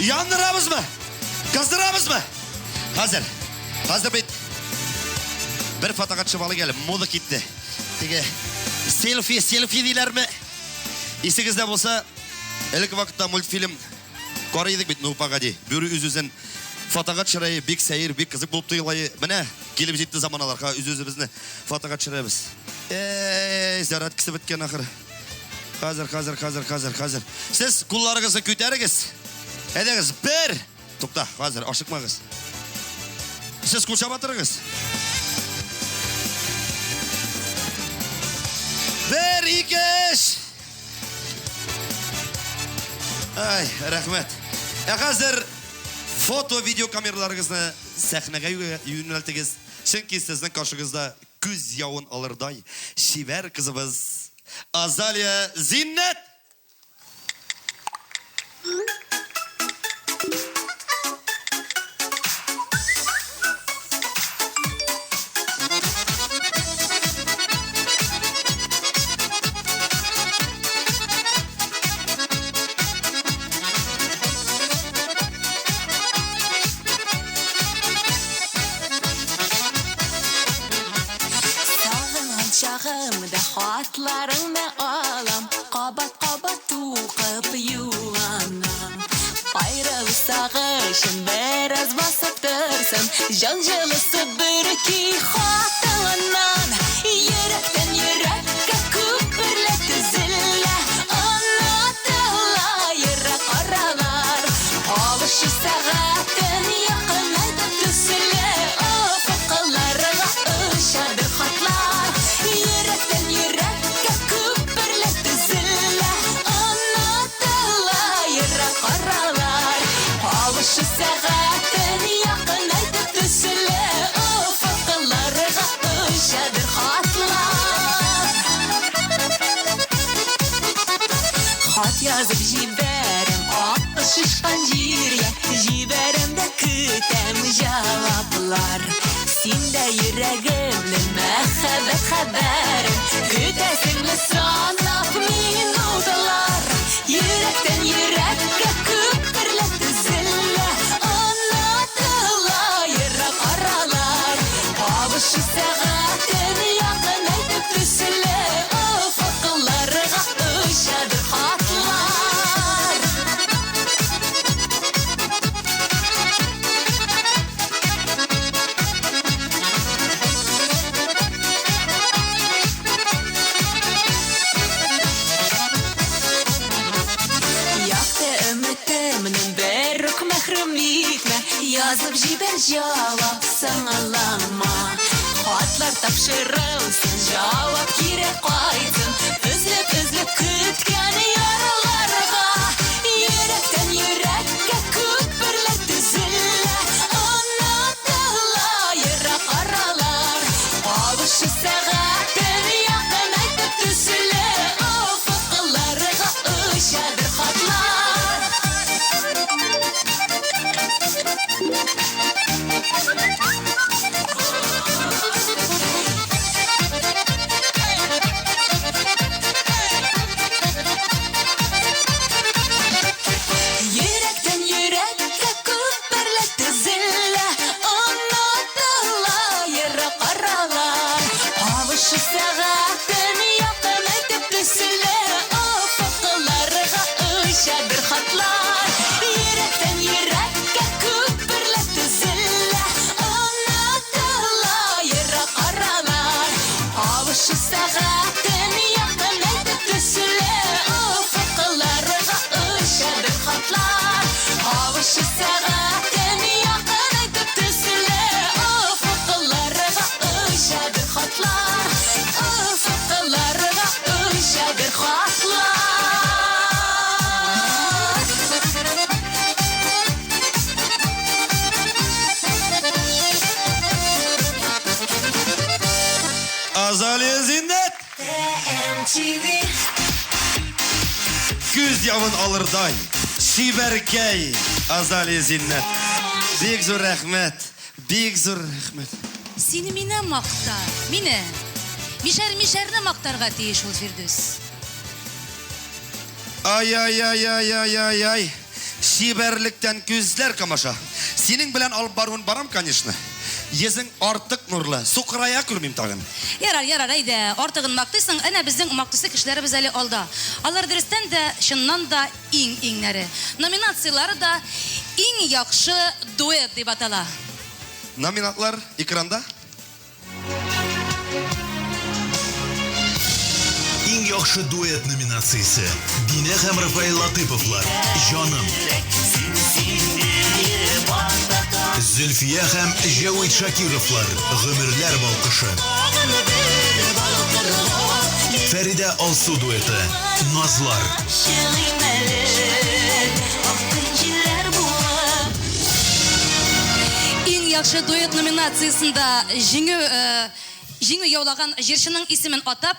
Яндырабызмы? Кыздырабызмы? Хәзер. Хәзер бит бер фотога төшеп алыйк әле, мода китте. Теге селфи, селфи диләрме? Исегездә булса, элек вакытта мультфильм карый идек бит, ну погоди. Бүре үз-үзен фотога төшерә, бик сәер, бик кызык булып тоела. Менә килеп җитте заманалар, үз-үзебезне фотога төшерәбез. Эй, зарядкасы беткән ахыры. Хәзер, хәзер, хәзер, хәзер, хәзер. Сез кулларыгызны күтәрегез. Әйдәгез, бер. Тукта, хәзер, ашыкмагыз. Сез кул чаба торыгыз. Бер, ике, өч. Ай, рәхмәт. Ә хәзер фото, видео камераларыгызны сәхнәгә юнәлтегез. Чөнки сезнең каршыгызда күз явын алырдай чибәр кызыбыз Азалия Зиннәт! Сагынган чагымда хатларыңны алам, Кабат-кабат укып юанам. Аерылу сагышын бераз басып торсын, Җан җылысы бөрки хатыңнан. Йөрәктән йөрәккә күперләр төзелә, Онытыла ерак аралар. Алышу сәгатен якынайтып төсле, Офыкларга очадыр хатлар. Йөрәктән йөрәккә күперләр төзелә, Онытыла ерак аралар. Алышу сәгатен якынайтып төсле, Офыкларга очадыр хатлар. Хат язып җибәрәм ак шышкан җиргә, Җибәрәм дә көтәм җаваплар. Син дә йөрәгемнең мәхәббәт хәбәрен Көтәсеңме санап минутлар. Йөрәктән йөрәккә күперләр төзелә, Онытыла ерак аралар. Кавышу сәгатен якынайтып төсле, Офыкларга очадыр хатлар. Якты өметемнән бер үк мәхрүм итмә, Язып җибәр җавап, соңалама. Хатлар тапшырылсын, җавап кире кайтсын, Өзлеп-өзлеп көткән ярларга. Йөрәктән йөрәккә күперләр төзелә, Онытыла ерак аралар. Кавышу сәгатен якынайтып төсле, Офыкларга очадыр хатлар. Йөрәктән йөрәккә күперләр төзелә, Онытыла ерак аралар. Кавышу сәгатен якынайтып төсле, Офыкларга очадыр хатлар. Йөрәктән йөрәккә күперләр төзелә, Онытыла ерак аралар. Кавышу сәгатен якынайтып төсле, Офыкларга очадыр хатлар. Кавышу сәгатен якынайтып төсле, Офыкларга очадыр хатлар. Офыкларга очадыр хатлар. Азалия Зиннәт! Күз явын алырдай, чибәркәй Азалия Зиннәт. Бик зур рәхмәт, бик зур рәхмәт. Син мине макта, мине. Мишәр мишәрне мактарга тиеш ул, Фирдүс. Ай-ай-ай-ай-ай-ай-ай. Чибәрлектән күзләр камаша. Синең белән алып баруын барам, конечно. Йөзең артык нурлы. Сукырая күрмим тагын. Ярар, ярар, әйдә, артыгын мактыйсың, әнә безнең мактыйсы кешеләребез әле алда. Алар дөрестән дә, чыннан да иң-иңнәре. Номинацияләре дә Иң яхшы дуэт дип атала. Номинантлар экранда. Иң яхшы дуэт номинациясе. Динә һәм Рафаэль Латыповлар, Җаным. Зөлфия һәм Җәвит Шакировлар, Гомерләр балкышы. Фәридә Алсу дуэты, Назлар. Иң яхшы дуэт номинациясендә җиңү җиңү яулаган җырчының исемен атап,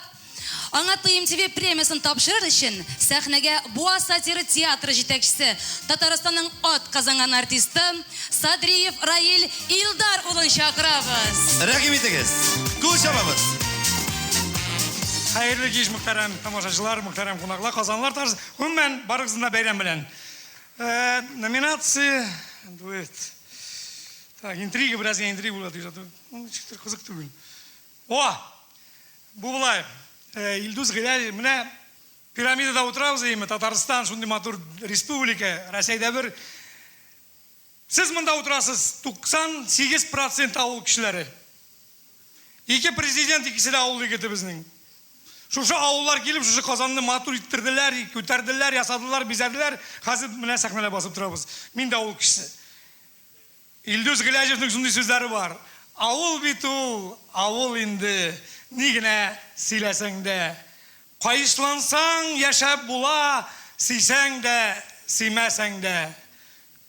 аңа ТМТВ премиясен тапшырыр өчен сәхнәгә Буа сатира театры җитәкчесе, Татарстанның атказанган артисты Садриев Раил Илдар улын чакырабыз. Рәхим итегез! Кул чабабыз! Хәерле кич, мөхтәрәм тамашачылар, мөхтәрәм кунаклар, казанлылар, тарс, гомумән, барыгызны да бәйрәм белән. Э, номинация дуэт. Так, интрига, бераз гына интрига була дип яту. Ну, ничектер кызык түгел. О! Бу болай. Э, Илдус Гыйләҗев, менә пирамидада утырабыз әйеме, Татарстан шундый матур республика, Рәсәйдә бер. Сез монда утырасыз, 98 процент авыл кешеләре. Ике президент, икесе дә авыл егете безнең. Шушы авыллар килеп, шушы Казанны матур иттерделәр, күтәрделәр, ясадылар, бизәделәр. Хәзер менә сәхнәдә басып торабыз. Мин дә авыл кешесе. Илдус Гыйләҗевнең шундый сүзләре бар. Авыл бит ул, авыл инде, ни генә сөйләсәң дә. Каешлансаң, яшәп була, сөйсәң дә, сөймәсәң дә.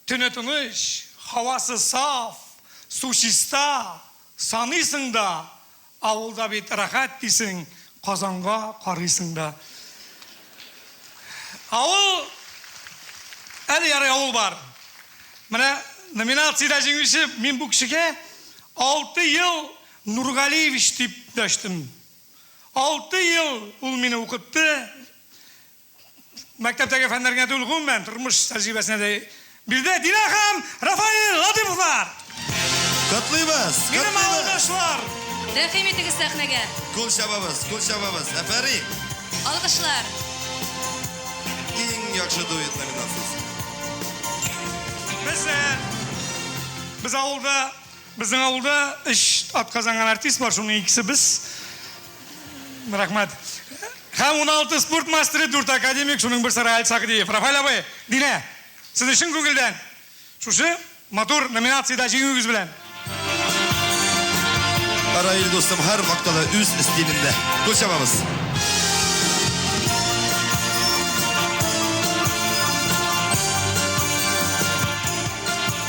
Төне тыныч, һавасы саф, су чиста, саныйсың да, авылда бит рәхәт дисең, Казанга карыйсың да. Авыл, әле ярый авыл бар. Менә номинациядә җиңүче, мин бу кешегә 6 ел Нургалиевич дип дәштем. 6 ел ул мине укытты. Мәктәптәге фәннәр генә түгел, гомумән, тормыш тәҗрибәсенә дә бирде. Динә һәм Рафаэль Латыповлар! Котлыйбыз! Минем авылдашлар! Рәхим итегез сәхнәгә. Кул чабабыз, кул чабабыз. Афәрин! Алкышлар! Иң яхшы дуэт номинациясе. Без, без авылда, безнең авылда өч атказанган артист бар, шуның икесе без. Рәхмәт. Һәм 16 спорт мастеры, 4 академик, шуның берсе Раил Сәгъдиев. Рафаэль абый, Динә, сезне чын күңелдән шушы матур номинациядә җиңүегез белән. Раил дустым һәр мактада үз стилендә. Кул чабабыз.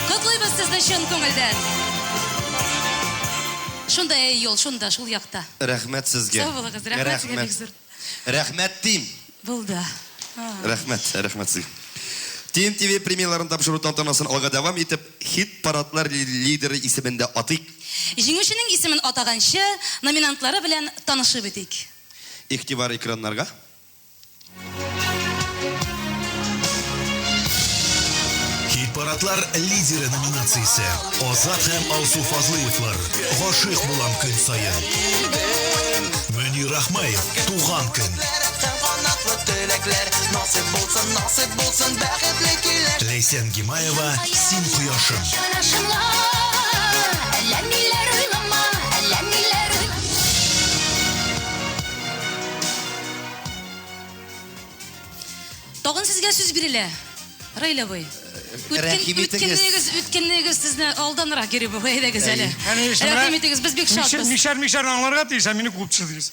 Котлыйбыз сезне чын күңелдән. Шунда әй юл, шунда, шул якта. Рәхмәт сезгә. Сау булыгыз, рәхмәт сезгә бик зур. Рәхмәт дим. Булды. Рәхмәт, рәхмәт сезгә. TMTV премияләрен тапшыру тантанасын алга дәвам итеп, хит-парадлар лидеры исемен дә атыйк. Җиңүченең исемен атаганчы, номинантлары белән танышып үтик. Игътибар экраннарга. Хит-парадлар лидеры номинациясе. Азат һәм Алсу Фазлыевлар. Гашыйк булам көн саен. Мөнир Рахмаев. Туган көн. Ләйсән Гимаева. Син кояшым. Тагын сезгә сүз бирелә. Раил абый. Рәхим итегез. Үткенлегез, үткенлегез сезне алданрак йөри бу. Әйдәгез әле. Конечно, Рәхим итегез, без бик шатбыз. Мишәр мишәрне аңларга тиеш, ә мине куып төшердегез.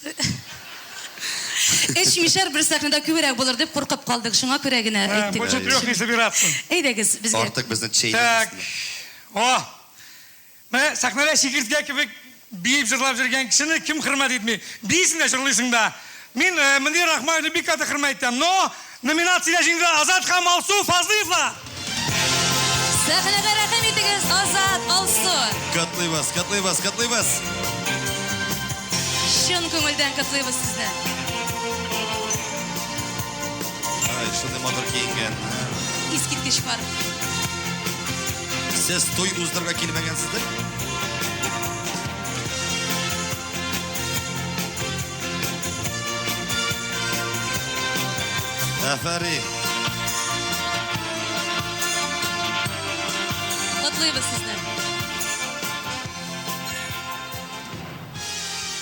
Өч мишәр бер сәхнәдә күбрәк булыр дип куркып калдык. Шуңа күрә генә әйттек. Больше трех не собираться. Әйдәгез, безгә. Артык безне Так. чәйнәмәсеннәр. О! Менә сәхнәдә чикерткә кебек биеп җырлап йөргән кешене кем хөрмәт итми? Биисең дә, җырлыйсың да. Мин Мөнир Рахмаевны бик каты хөрмәт итәм, но номинациядә җиңде Азат һәм Алсу Фазлыевлар! Сәхнәгә рәхим итегез, Азат, Алсу! Котлыйбыз, котлыйбыз, котлыйбыз! Чын күңелдән котлыйбыз сезне. Ай, шундый матур киенгән. Искиткеч. Искиткеч пар. Сез туй уздырырга килмәгәнсездер? Афәрин. Котлыйбыз сезне.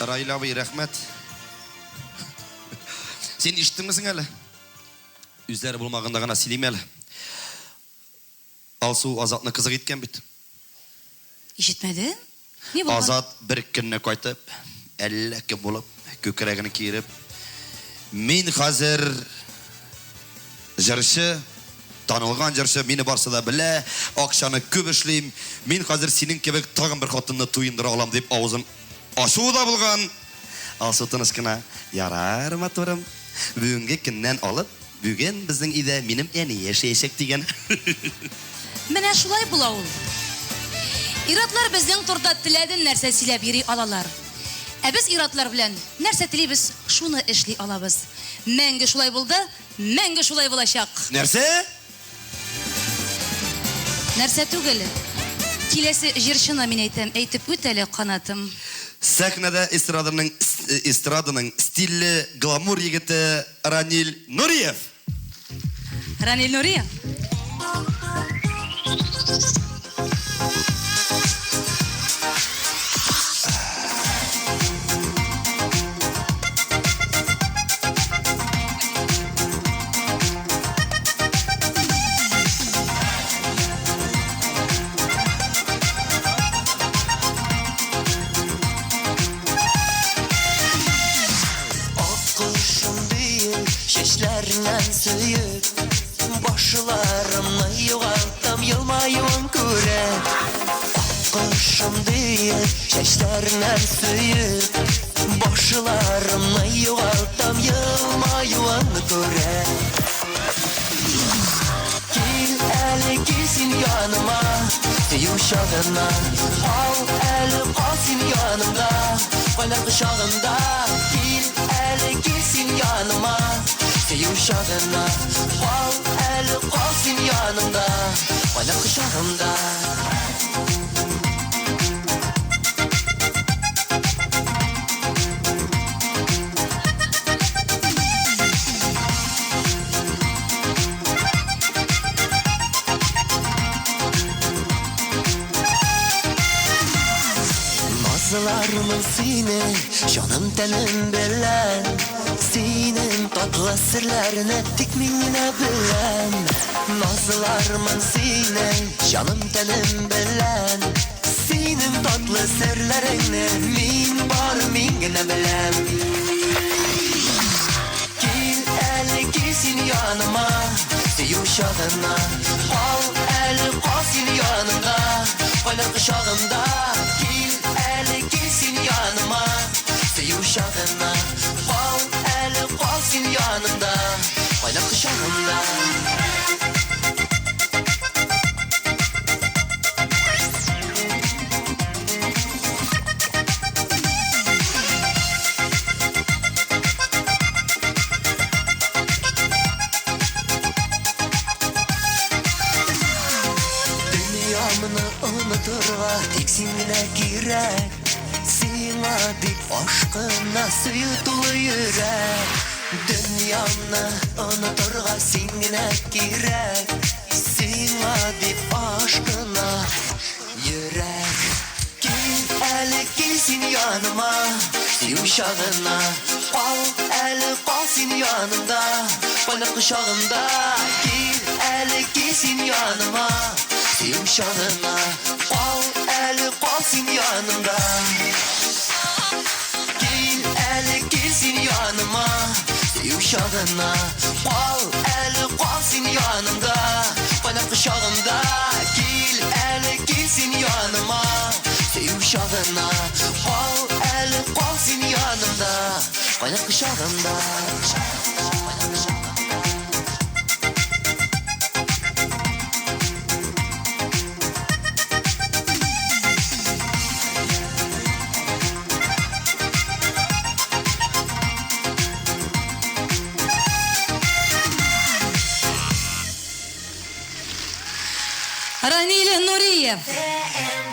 Раил абый, рәхмәт. Син ишеттеңме соң әле? Үзләре булмаганда гына сөйлим әле. Алсу Азатны кызык иткән бит. Ишетмәдем. Ни булган? Азат бер көнне кайтып, әллә кем булып, күкрәген киереп, Мин хәзер җырчы, танылган җырчы, мине барсы да белә, акчаны күп эшлим, мин хәзер синең кебек тагын бер хатынны туендыра алам, дип авызын ачуы да булган. Алсу тыныч кына, Ярар, матурым, бүгенге көннән алып, бүген безнең өйдә минем әни яшәячәк, дигән. Менә шулай була ул. Ир-атлар безнең турыда теләден нәрсә сөйләп йөри алалар. Ә без ир-атлар белән нәрсә телибез, шуны эшли алабыз. Мәңге шулай булды, мәңге шулай булачак. Нәрсә? Нәрсә түгел. Киләсе җырчыны мин әйтәм, әйтеп үт әле, канатым. Сәхнәдә эстраданың эстраданың стильле, гламур егете Раниль Нуриев! Раниль Нуриев. Аккошым диеп, чәчләреннән сөеп, Башларымны югалтам елмаюын күреп. Аккошым диеп, чәчләреннән сөеп, Башларымны югалтам елмаюын күреп. Кил әле, кил син яныма, сөю чагына. Кал әле, кал син янымда, кайнар кочагымда. Кил әле, кил син яныма, сөю чагына. Кал әле, кал син янымда, кайнар кочагымда. Назлармын сине, җаным тәнем белән. Синең татлы серләрне тик мин генә беләм. Назлармын сине, җаным тәнем белән. Синең татлы серләреңне мин бар мин генә беләм. Кил әле, кил син яныма, сөю чагына. Кал әле, кал син янымда, кайнар кочагымда. Кил әле, кил син яныма, сөю чагына. Кал әле, кал син янымда, кайнар кочагымда. Дөньямны онытырга тик син генә кирәк. Сиңа дип ашкына сөю тулы йөрәк. Дөньямны онытырга син генә кирәк. Сиңа дип ашкына йөрәк. Кил әле, кил син яныма, сөю чагына. Кал әле, кал син янымда, кайнар кочагымда. Кил әле, кил син яныма, сөю чагына. Кал әле, кал син янымда. Кил әле, кил син яныма, сөю чагына. Кал әле, кал син янымда, кайнар кочагымда. Кил әле, кил син яныма, сөю чагына. Кал әле, кал син янымда, кайнар кочагымда. Раниль Нуриев.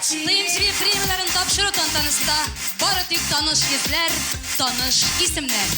ТМТВ премияләрен тапшыру тантанасында бары тик таныш йөзләр, таныш исемнәр.